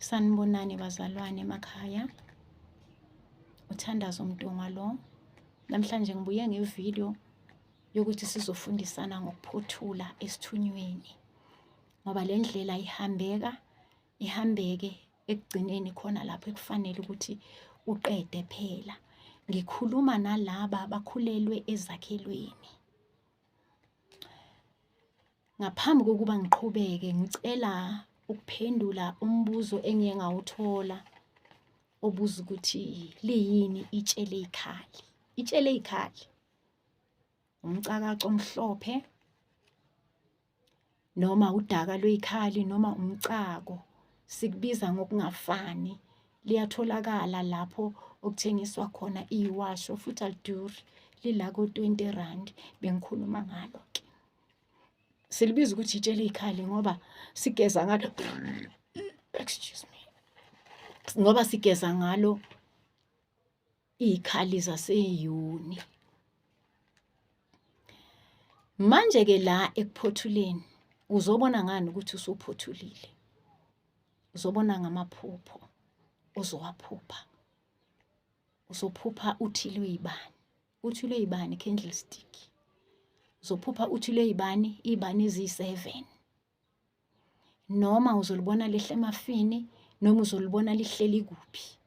Sanibonani bazalwane emakhaya. Uthandazo Mntungwa lo. Namhlanje ngibuye ngevideo yokuthi sizofundisana ngokuphothula esithunyweni. Ngoba le ndlela ihambeka ihambeke ekugcineni khona lapho ekufanele ukuthi uqede phela. Ngikhuluma nalaba abakhulelwe ezakhelweni. Ngaphambi kokuba ngiqhubeke, ngicela ukuphendula umbuzo engiye ngawuthola obuza ukuthi liyini itshe leyikhali. Itshe leyikhali umcakaco omhlophe noma udaka lweyikhali noma umcako, sikubiza ngokungafani. Liyatholakala lapho okuthengiswa khona iyiwasho futhi aliduri, lila ko-20 rand bengikhuluma ngalo-ke. Silibiza ukuthi itshe leyikhali ngoba sigeza ngalo, excuse me, ngoba sigeza ngalo iy'khali zaseyuni. Manje-ke la ekuphothuleni uzobona ngani ukuthi usuphothulile? Uzobona ngamaphupho ozowaphupha. Uzophupha uthi luyibani, uthi luyibani candlestick. Uzophupha uthi luyibani, iy'bani eziyi-seven. Noma uzolibona lehla emafini noma uzolibona lihleli kuphi.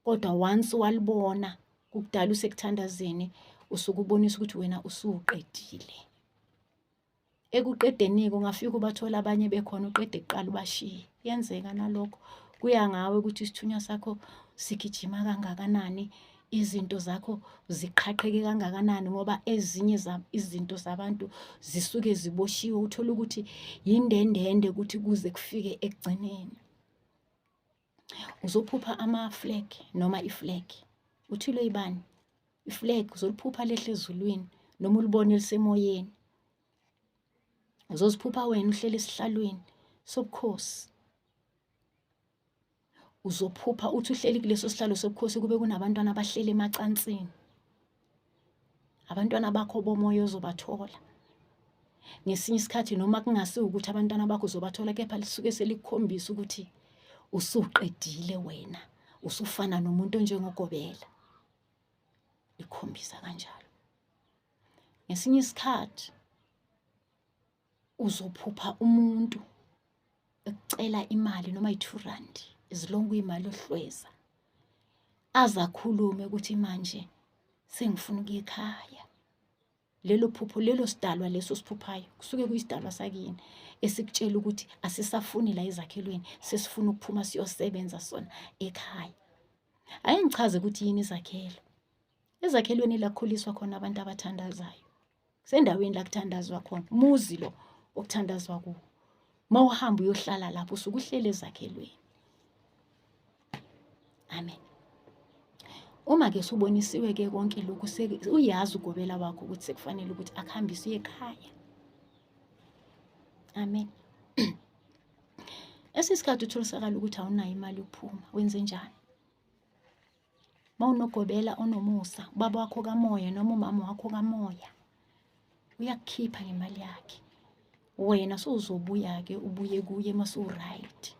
Kodwa once walibona kukudala usekuthandazeni usuke ubonisa ukuthi wena usuqedile. Ekuqedeni-ke ungafika ubathole abanye bekhona uqede kuqala ubashiye. Kuyenzeka nalokho. Kuya ngawe ukuthi isithunywa sakho sigijima kangakanani, izinto zakho ziqhaqheke kangakanani ngoba ezinye izinto zabantu zisuke ziboshiwe uthole ukuthi yindendende ukuthi kuze kufike ekugcineni. Uzophupha ama-flag noma i-flag. Uthile ibani? I-flag uzoliphupha lehle ezulwini noma ulibone lisemoyeni. Uzoziphupha wena uhleli esihlalweni sobukhosi. Uzophupha uthi uhleli kuleso sihlalo sobukhosi kube kunabantwana abahleli emacansini. Abantwana bakho bomoya ozobathola. Ngesinye isikhathi noma kungasiwo ukuthi abantwana bakho uzobathola kepha lisuke selikukhombisa ukuthi usuqedile wena, usufana nomuntu onjengogobela. Likhombisa kanjalo. Ngesinye isikhathi uzophupha umuntu ekucela imali noma yi-2 rand as long kuyimali ohlweza aze akhulume ukuthi manje sengifuna ukuya ekhaya. Lelo phupho lelo sidalwa leso siphuphayo kusuke kuyisidalwa sakini esikutshela ukuthi asisafuni la ezakhelweni sesifuna ukuphuma siyosebenza sona ekhaya. Ake ngichaze ukuthi yini izakhelo. Ezakhelweni la kukhuliswa khona abantu abathandazayo. Kusendaweni la kuthandazwa khona, umuzi lo okuthandazwa kuwo. Uma uhamba uyohlala lapho usuke uhleli ezakhelweni. Amen. Uma ke subonisiwe ke konke lokhu uyazi ugobela wakho ukuthi sekufanele ukuthi akuhambise uye ekhaya. Amen. Esisikhathi utholisakala ukuthi awunayo imali yokuphuma, wenze njani? Mawunogobela onomusa, ubaba wakho kamoya noma umama wakho kamoya uyakukhipha ngemali yakhe. Wena sowuzobuya-ke ubuye kuye uma usu-right.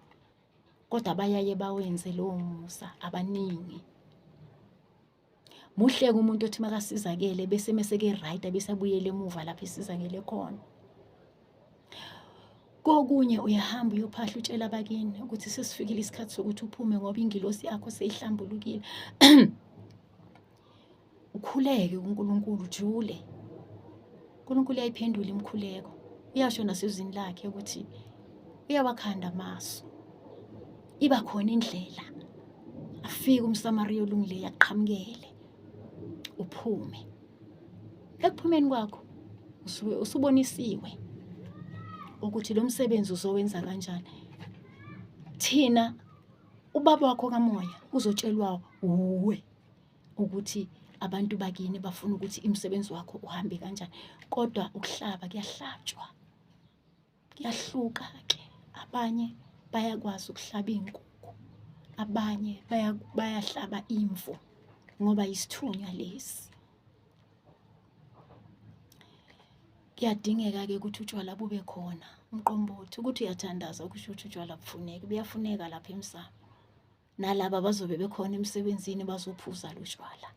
Kodwa bayaye bawenze lowo musa abaningi. Muhle-ke umuntu othi makasizakele bese meseke-right abese abuyele emuva lapho esizakele khona. Kokunye uyahamba uyophahla utshela abakini ukuthi sesifikile isikhathi sokuthi uphume ngoba ingilosi yakho seyihlambulukile. Ukhuleke kuNkulunkulu ujule. uNkulunkulu uyayiphendula imikhuleko. Uyasho nasezwini lakhe ukuthi uyawakhanda amasu. Iba khona indlela. Afike umSamariya olungileyo aqhamukele. Uphume. Ekuphumeni kwakho usuke usubonisiwe ukuthi lo msebenzi uzowenza kanjani. Thina ubaba wakho kamoya uzotshelwa wuwe ukuthi abantu bakini bafuna ukuthi imisebenzi wakho uhambe kanjani, kodwa ukuhlaba kuyahlatshwa. Kuyahluka-ke, abanye bayakwazi ukuhlaba iy'nkukhu, abanye bayahlaba imvu ngoba yisithunywa lesi. Kuyadingeka-ke ukuthi utshwala bube khona. Mqombothi ukuthi uyathandaza kusho ukuthi utshwala bufuneki, buyafuneka lapha emsamo. Nalaba bazobe bekhona emsebenzini bazophuza lo tshwala.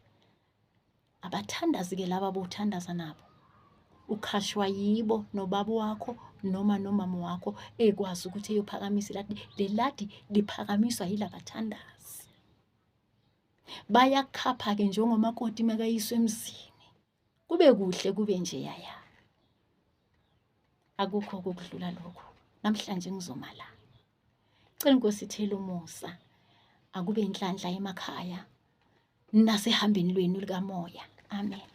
Abathandazi-ke laba bowuthandaza nabo. Ukhashwa yibo nobaba wakho noma nomama wakho ekwazi ukuthi eyophakamisa iladi. Le ladi liphakamiswa yilabathandazi. Bayakukhapha-ke njengomakoti makayiswa emzini. Kube kuhle kube nje yaya. Akukho okudlula lokho. Namhlanje ngizoma la. Cela inkosi ithele umusa. Akube inhlanhla emakhaya nasehambeni lwenu likamoya. Amen.